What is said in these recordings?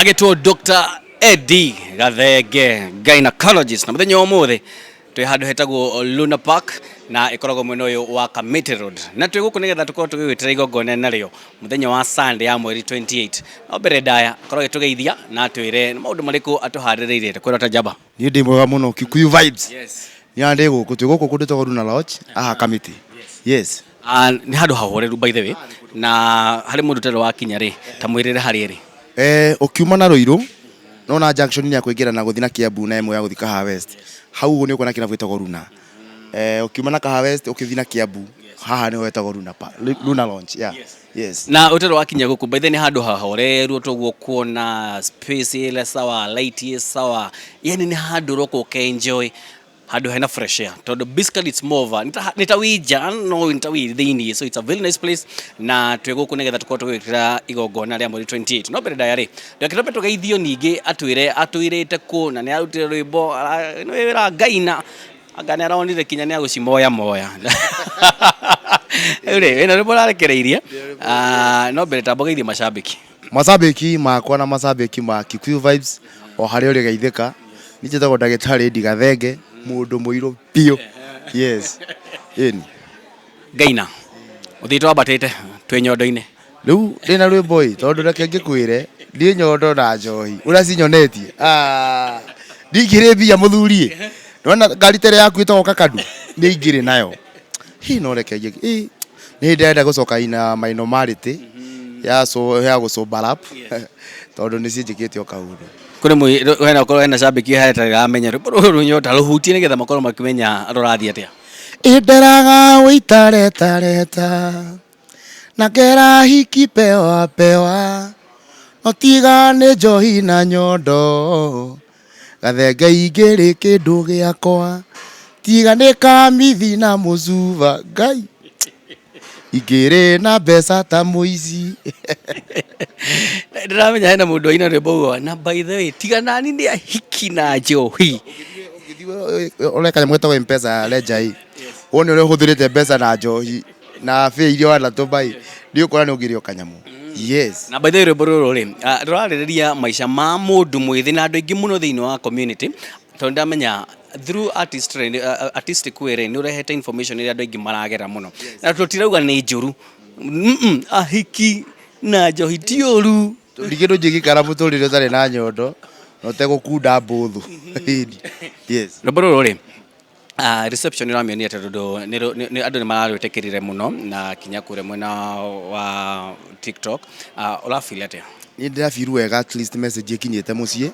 Agĩtwo Dr. Eddie Gathenge, gynecologist, na mũthenya wa ũmũthĩ twĩ handũ hetagwo Luna Park na ĩkoragwo mwena ũyũ wa Kamiti Road, na twĩ gũkũ nĩgetha tũkorwo tũgĩgwĩtĩra igongona narĩo mũthenya wa Sunday ya mweri 28. No mbere ndaya akorwo agĩtũgeithia na atwĩre nĩ maũndũ marĩkũ atũharĩrĩirie. Kwĩrwo ta njamba. Niĩ ndĩ mwega mũno. Kikuyu Vibes. Yes. Niĩ ndĩ gũkũ, twĩ gũkũ kũndũ twĩtagwo Luna Lodge haha Kamiti. Yes. Ah, nĩ handũ hahoreru by the way, na harĩ mũndũ ũtarĩ wakinya rĩ, ta mwĩrĩre harĩa ĩrĩ. Ũkiuma na Ruiru nona junction ya kũingĩra na gũthiĩ na Kiambu na ĩmwe ya gũthiĩ Kahawa West. Hau ũguo nĩ ũkuona kĩrabu gĩtagwo Luna. Ũkiuma na Kahawa West ũkĩthiĩ na Kiambu, haha nĩho hetagwo Luna Park, Luna Lounge. Yeah. Yes. Na ũtarĩ wakinya gũkũ, by the way, nĩ handũ hahoreru toguo kuona space ĩrĩ sawa, light ĩ sawa, yani nĩ handũ ũroka ũka-enjoy, handũ hena fresh air, tondũ basically it's more of a nĩ ta wĩ nja no nĩ ta wĩ thĩiniĩ, so it's a very nice place. Na twĩ gũkũ nĩgetha tũkorwo tũgĩkĩra igongona rĩa mweri 28. No mbere ndaya rĩ, ndakĩrombe tũgeithio, ningĩ atwĩre atwĩrĩte kũ na nĩ arutire rwĩmbo nĩ wĩra ngaina anga nĩ aronire kinya nĩ agũcimoya moya. Rĩu rĩ, wĩna rwĩmbo ũrarekereirie. Ah, no mbere tamba ũgeithie macambĩki. Macambĩki makwa na macambĩki ma Kikuyu Vibes o harĩa ũrĩ, geithĩka. Niĩ njĩtagwo ndagĩtarĩ Eddie Gathenge, mũndũ mũirũ biũ. Yes. Ĩni. Ngaina ũthiĩte wambatĩte twĩ nyondo-inĩ. Rĩu ndĩna rwĩmbo ĩ, tondũ reke ngĩkwĩre, niĩ nyondo na njohi ũrĩa cinyonetie. Ah, ndingĩrĩ mbia mũthuri ĩ. Nĩwona ngari ta ĩrĩa yaku ĩtagwo kakadu nĩ ingĩrĩ nayo. Hi, no reke ngĩ ĩ nĩ ndĩrenda gũcoka ina my normality ya so ya gũcũmba rap, tondũ nĩ cinjĩkĩte o kaũndũ. Kũrĩ hena korwo hena cambĩki harĩa atarĩ ramenya rwĩmbo rũrũ, nyota rũhutie nĩgetha makorwo makĩmenya rũrathiĩ atĩa. Inderaga ũitaretareta na kera hiki pewa pewa, no tiga nĩ njohi na nyondo, Gathenge ingĩrĩ kĩndũ gĩakwa, tiga nĩ kamithi na mũcuba, Ngai ingĩrĩ na mbeca ta mũici. Ndĩramenya hena mũndũ waina rwĩmbo ũguo, na by the way, tiga nani nĩ ahiki na njohi. Ũreka nyamũ ĩtagwo Mpesa ya Ledger ĩ, wone ũrĩa ũhũthĩrĩte mbeca na njohi na bĩa iria wanatũma ĩ, nĩ ũkuona nĩ ũngĩrĩa o kanyamũ. Yes. Na by the way, rwĩmbo rũrũ rĩ, rũrarĩrĩria maica ma mũndũ mwĩthĩ na andũ aingĩ mũno thĩinĩ wa community, tondũ ndamenya through artist rĩ, artistic way rĩ, nĩ ũrehete information ĩrĩa andũ aingĩ maragera mũno, na tũtirauga nĩ njũru. Ahiki na njohi ti ũru. Ningĩ ndũngĩgĩikara mũtũrĩre ũtarĩ na nyondo na ũtegũkunda mbũthũ. Yes. Rwĩmbo rũrũ rĩ, reception ũramĩonia atĩa, tondũ andũ nĩ mararwĩtĩkĩrire mũno na kinya kũrĩa mwena wa TikTok? Ũra feel atĩa? Niĩ ndĩra feel wega, at least message ĩkinyĩte mũciĩ,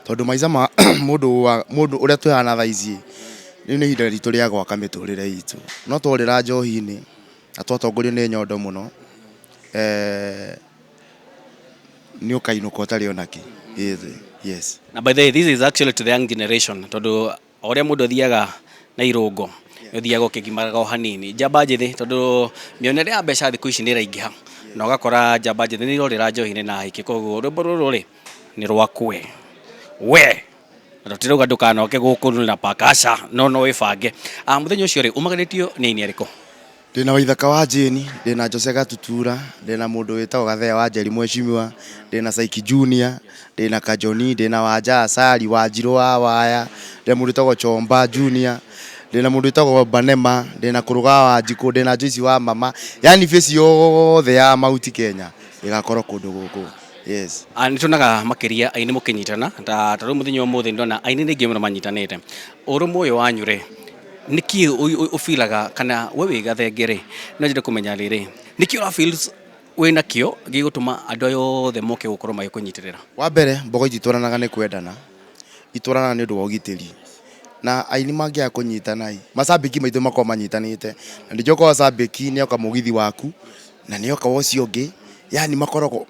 tondũ maica ma mũndũ wa mũndũ ũrĩa twĩhana thaa ici, rĩu nĩ ihinda ritũ rĩa gwaka mĩtũrĩre itũ, no tworĩra njohi-inĩ na twatongorio nĩ nyondo mũno, nĩ ũkainũka ũtarĩ ona kĩ. Yes. Na by the way, this is actually to the young generation, tondũ o ũrĩa mũndũ athiaga na irũngo nĩ ũthiaga ũkĩgimaraga o hanini, njamba njĩthĩ, tondũ mĩonere ya mbeca thikũ ici nĩ ĩraingĩha na ũgakora njamba njĩthĩ nĩ irorĩra njohi-inĩ na ahiki. Koguo rwĩmbo rũrũ rĩ, nĩ rwaku we, na tũtirauga ndũkanoke gũkũ na Park, aca, no wĩbange. Ah, mũthenya ũcio rĩ, umaganĩtio nĩ aini arĩkũ? Ndĩna Waithaka wa Jane, ndĩna Jose Gatutura, ndĩna mũndũ wĩtagwo Gathea wa Njeri mheshimiwa, ndĩna Saiki Junior, ndĩna Kajoni, ndĩna Wanja Asari, Wanjirũ wa Waya, ndĩna mũndũ wĩtagwo Chomba Junior, ndĩna mũndũ wĩtagwo Banema, ndĩna Kũrũga wa Wanjikũ, ndĩna Joyce wa Mama, yani face yothe ya Mount Kenya ĩgakorwo kũndũ gũkũ. Yes. Ah, nĩ tuonaga makĩria aini mũkĩnyitana, ta rĩu mũthenya ũmũthĩ ndona aini nĩ aingĩ mũno manyitanĩte. Ũrũmwe ũyũ wanyu rĩ, nĩkĩ ũbilaga kana we wĩ Gathenge rĩ, no nyende kũmenya rĩrĩ, nĩkĩ ũra feel wĩna kĩo gĩgũtũma andũ aya othe moke gũkorwo magĩkũnyitĩrĩra? Wa mbere, mbogo ititwaranaga nĩ kwendana, itwaranaga nĩ ũndũ wa ũgitĩri. Na aini mangĩaga kũnyitana ĩ, macambĩki maitũ makoragwo manyitanĩte. Na ningĩ okorwo cambĩki nĩ oka mũgithi waku, na nĩ oka wa ũcio ũngĩ, yani makoragwo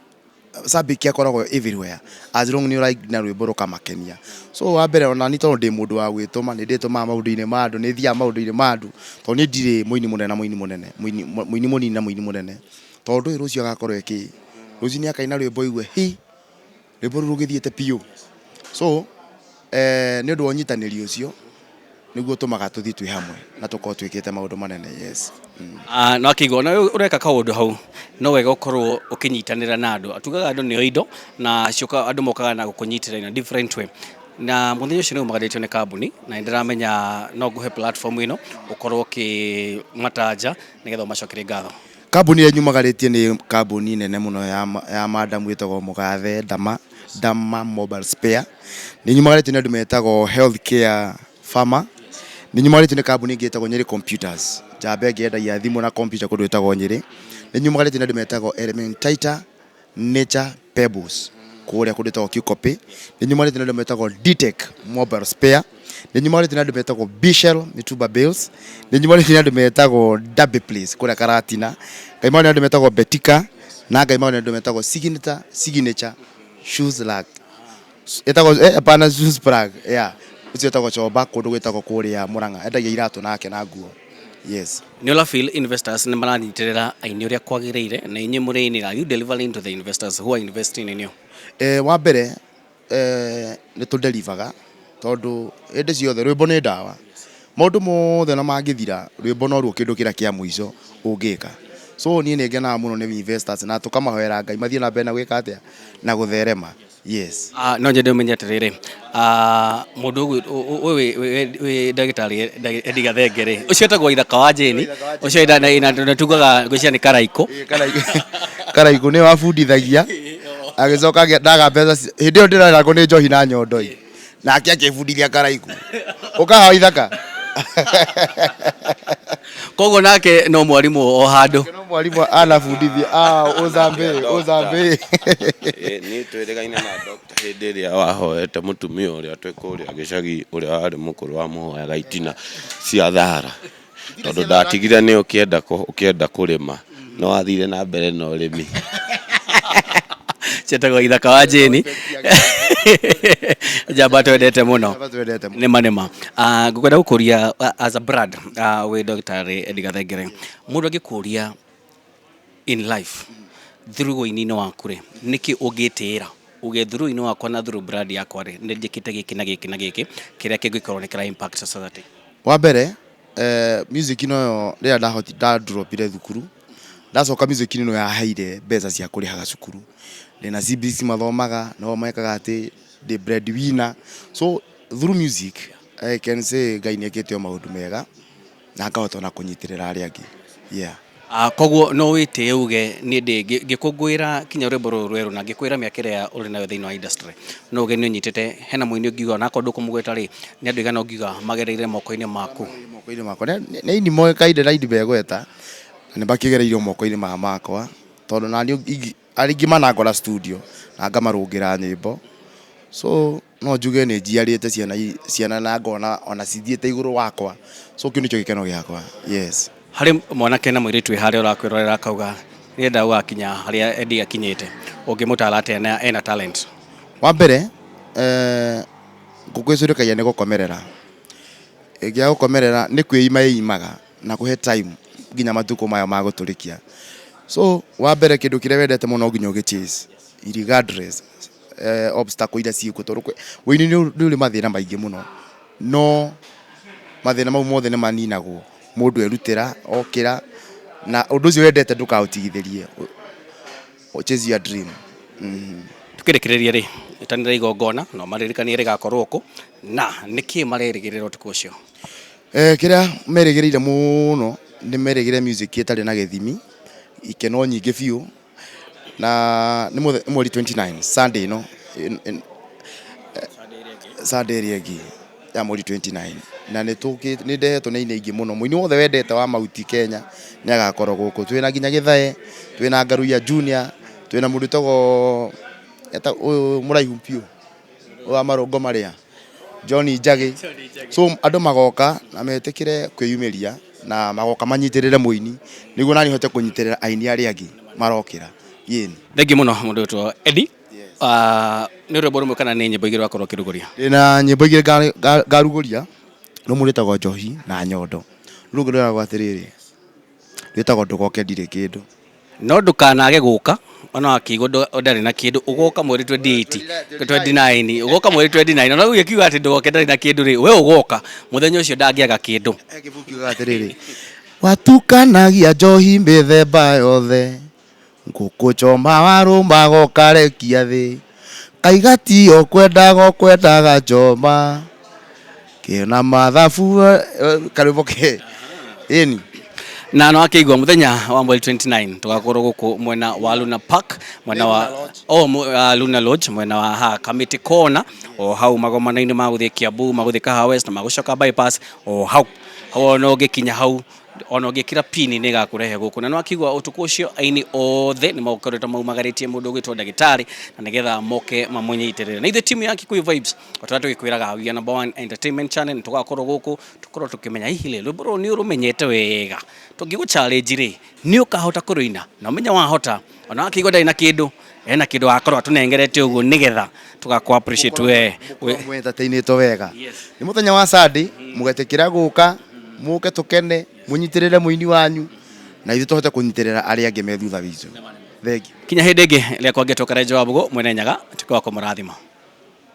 cambĩki akoragwo everywhere as long nĩ ũraina rwĩmbo rũkamakenia. So wa mbere, ona niĩ tondũ ndĩ mũndũ wa gwĩtũma, nĩ ndĩtũmaga maũndũ-inĩ ma andũ, nĩ thiaga maũndũ-inĩ ma andũ, tondũ niĩ ndirĩ mũini mũnene na mũini mũnene, mũini mũnini na mũini mũnene. Tondũ ndũĩ rũciũ agakorwo e kĩ. Rũciũ nĩ akaina rwĩmbo ũigue hi, rwĩmbo rũu rũgĩthiĩte biũ. So nĩ ũndũ wa ũnyitanĩri ũcio. Nĩguo ũtũmaga tũthiĩ twĩ hamwe na tũkorwo twĩkĩte maũndũ manene, yes. Ah, no akĩigua na ũreka kaũndũ hau no wega ũkorwo ũkĩnyitanĩra na andũ. Tugaga andũ nĩo indo na ciũka andũ mokaga na gũkũnyitĩrĩra in a different way. Na mũthenya ũcio nĩ umagarĩtio nĩ kambuni na nĩndĩramenya no ngũhe platform ĩno ũkorwo ũkĩmatanja nĩgetha ũmacokerie ngatho. Kambuni ĩrĩa nyumagarĩtie nĩ kambuni nene mũno ya madam ĩtagwo Mũgathe Dama, Dama Mobile Spare. Nĩ nyumagarĩtio nĩ andũ metagwo Health Care Pharma. Nĩ nyumagarĩtio nĩ kambuni ĩngĩ ĩtagwo Nyeri Computers, njamba ĩngĩ yendagia thimũ na computer kũndũ ĩtagwo Nyeri. Nĩ nyumagarĩtio nĩ andũ metagwo Elementaita Nature Pebbles kũrĩa kũndũ ĩtagwo Kikopĩ. Nĩ nyumagarĩtio nĩ andũ metagwo Dtech Mobile Spare. Nĩ nyumagarĩtio nĩ andũ metagwo Bishel Mitumba Bales. Nĩ nyumagarĩtio nĩ andũ metagwo Derby Place kũrĩa Karatina. Ngaimaga nĩ andũ metagwo Betika na ngaimaga nĩ andũ metagwo Signature Shoes Rack. Ĩtagwo hapana Shoes Plug, yeah. Ũcio etagwo Chomba kũndũ gwĩtagwo kũrĩa Murang'a. Endagia iratũ nake na nguo. Yes. Nĩ ũra feel investors nĩ maranyitĩrĩra aini ũrĩa kwagĩrĩire na inyuĩ mũrĩ aini, are you delivering to the investors who are investing in you? Wa mbere nĩ tũ-deliver-ga tondũ hĩndĩ ciothe rwĩmbo nĩ ndawa. Maũndũ mothe ona mangĩthira, rwĩmbo noruo kĩndũ kĩrĩa kĩa mũico ũngĩka. So niĩ nĩ ngenaga mũno nĩ investors na tũkamahoera Ngai mathiĩ na mbere na gwĩka atĩa? Na gũtherema. Yes. No nyende ũmenye atĩrĩrĩ, mũndũ ũyũ wĩ ndagĩtarĩ Eddie Gathenge rĩ, ũcio etagwo Ithaka wa Jane, ũcio na tugaga ngwĩciria nĩ Karaikũ. Karaikũ nĩwe wabundithagia agĩcoka ndaga mbeca, hĩndĩ ĩyo ndĩraragwo nĩ njohi na nyondo ĩ, nake akĩbundithia Karaikũ. Ũkaha Ithaka. Koguo nake no mwarimũ o handũ. No mwarimũ anabundithia, ah, ũzambe, ũzambe. Niĩ twĩrĩgaine na doctor hĩndĩ ĩrĩa wahoete mũtumia ũrĩa twĩ kũrĩa gĩcagi ũrĩa warĩ mũkũrũ wamũhoyaga itina cia thara tondũ ndatigire nĩ ũkĩenda kũrĩma no wathire na mbere na ũrĩmi. Cietagwo Ithaka wa Jane. Njamba twendete mũno. Nĩma nĩma. Ngũkwenda gũkũria as a brand wĩ Dr. Eddie Gathengere. Mũndũ angĩkũria in life through ũini-inĩ waku rĩ, nĩkĩ ũngĩtĩĩra uge through ũini wakwa na through brand yakwa rĩ, nĩ njĩkĩte gĩkĩ na gĩkĩ na gĩkĩ kĩrĩa kĩngĩkorwo nĩ kĩra impact society? Wa mbere music ĩno rĩrĩa ndahoti ndadropire thukuru ndacoka music ĩno yaheire mbeca cia kũrĩhaga cukuru. Ndĩna siblings mathomaga no mekaga atĩ ndĩ bread winner, so through music I can say Ngai nĩ ekĩte o maũndũ mega na ngahota ona kũnyitĩrĩra arĩa angĩ, yeah. Koguo no wĩtĩe uge niĩ ndĩ ngĩkũngũĩra kinya rwĩmbo rũrũ rwerũ na ngĩkwĩra mĩaka ĩrĩa ũrĩ nayo thĩinĩ wa industry, no uge nĩ ũnyitĩte hena mũini ũngiuga onakorwo ndũkũmũgweta rĩ, nĩ andũ aigana ũngiuga magereire moko-inĩ maku? Moko-inĩ makwa nĩ aini moĩkaine na aini megweta na nĩ makĩgereirio moko-inĩ maya makwa tondũ naniĩ aingĩ manangora studio na ngamarũngĩra nyĩmbo, so no njuge nĩ njiarĩte ciana na ngona ona cithiĩte igũrũ wakwa, so kĩu nĩkĩo gĩkeno gĩakwa, yes. Harĩ mwanake na mũirĩtu wĩ harĩa ũrakwĩrorera akauga nĩenda gũgakinya harĩa Eddie akinyĩte, ũngĩmũtara atĩa na ena talent? Wa mbere ngũkũ ĩcũrĩkagia nĩ gũkomerera, ĩngĩaga gũkomerera nĩ kwĩima ĩimaga na kũhe time nginya matukũ mayo ma gũtũrĩkia. So wa mbere kĩndũ kĩrĩa wendete mũno no nginya ũgĩ chase regardless obstacle iria ciĩkuo tondũ ũini nĩ ũrĩ mathĩna maingĩ mũno, no mathĩna mau mothe nĩ maninagwo mũndũ erutĩra okĩra na ũndũ ũcio wendete ndũkaũtigithĩrie, chase your dream. Tukĩrĩkĩrĩria rĩ, ĩtanĩra igongona na ũmaririkanie rĩgakorwo kũ na nĩkĩ marerĩgĩrĩra ũtukũ ũcio? Kĩrĩa merĩgĩrĩire mũno nĩ merĩgĩrĩre music ĩtarĩ na gĩthimi, ikeno nyingĩ biũ na nĩ mweri 29 Sunday ĩno, Sunday ĩrĩa ĩngĩ ya mweri 29 na nĩ ndehetwo nĩ aini aingĩ mũno, mũini wothe wendete wa Mauti Kenya nĩ agakorwo gũkũ, twĩna nginya Gĩthae, twĩna Ngaruiya Junior, twĩna mũndũ wĩtagwo ũyũ mũraihu biũ wa marũngo marĩa John Njagĩ, so andũ magoka na metĩkĩre kwĩyumĩria na magoka manyitĩrĩre mũini nĩguo naniĩ hote kũnyitĩrĩra aini arĩa angĩ marokĩra, ĩni. Thengiũ mũno mũndũ wĩtwo Eddie. Nĩ rwĩmbo rũmwe kana nĩ nyĩmbo igĩrĩ wakorwo ũkĩrugũria? Ndĩna nyĩmbo igĩrĩ ngarugũria, rũmwe rwĩtagwo Njohi na Nyondo, rũu rũngĩ rwĩragwo atĩrĩrĩ, rwĩtagwo Ndũgoke Ndirĩ Kĩndũ. No ndũkanage gũka. Ona akĩigua ndarĩ na kĩndũ, ũgoka mweri 28, 29, ũgoka mweri 29, ona ũgĩkiuga atĩ ndũgoke ndarĩ na kĩndũ rĩ, we ũgoka mũthenya ũcio ndangĩaga kĩndũ. He kĩbuku kiugaga atĩrĩrĩ, watukanagia njohi mĩthemba yothe, ngũkũ choma warũmaga ũkarekia thĩ, kaiga tiyo kwendaga ũkwendaga choma, kĩna mathabu, karwĩmbo ke ĩni. Na no akĩigua mũthenya wa mweri 29 tũgakorwo gũkũ mwena wa Luna Park, mwena wa oh, Luna Lodge, mwena wa ha Kamiti Corner, o hau magomano-inĩ ma gũthiĩ Kiambu, ma gũthiĩ Kahawa West na magũcoka bypass, o hau hau ona ũngĩkinya hau, ona ũngĩkĩra pini nĩ ĩgakũrehe gũkũ. Na no akĩigua ũtukũ ũcio aini othe nĩ makoretwo maumagarĩtie mũndũ ũgwĩtwo ndagĩtarĩ na nĩgetha moke mamũnyitĩrĩre. Na ithuĩ timu ya Kikuyu Vibes, o ta ũrĩa tũgĩkwĩraga, we are number one entertainment channel, nĩ tũgakorwo gũkũ tũkorwo tũkĩmenya hihi rĩ rwĩmbo rũrũ nĩ ũrũmenyete wega. Tũngĩgũ challenge rĩ, nĩ ũkahota kũrũina na ũmenye wahota. Ona wakĩigua ndarĩ na kĩndũ, ena kĩndũ akorwo atũnengerete ũguo nĩgetha tũgakũ appreciate we. Mwĩ entertainĩtwo wega. Nĩ mũthenya wa Sunday, mũgetĩkĩra gũka, mũke tũkene, mũnyitĩrĩre mũini wanyu, na ithuĩ tũhote kũnyitĩrĩra arĩa angĩ me thutha witũ. Thengiũ. Kinya hĩndĩ ĩngĩ rĩa kwangĩtwo Karenjo wa Mbũgũ, mwene Nyaga, tuĩke wa kũmũrathima.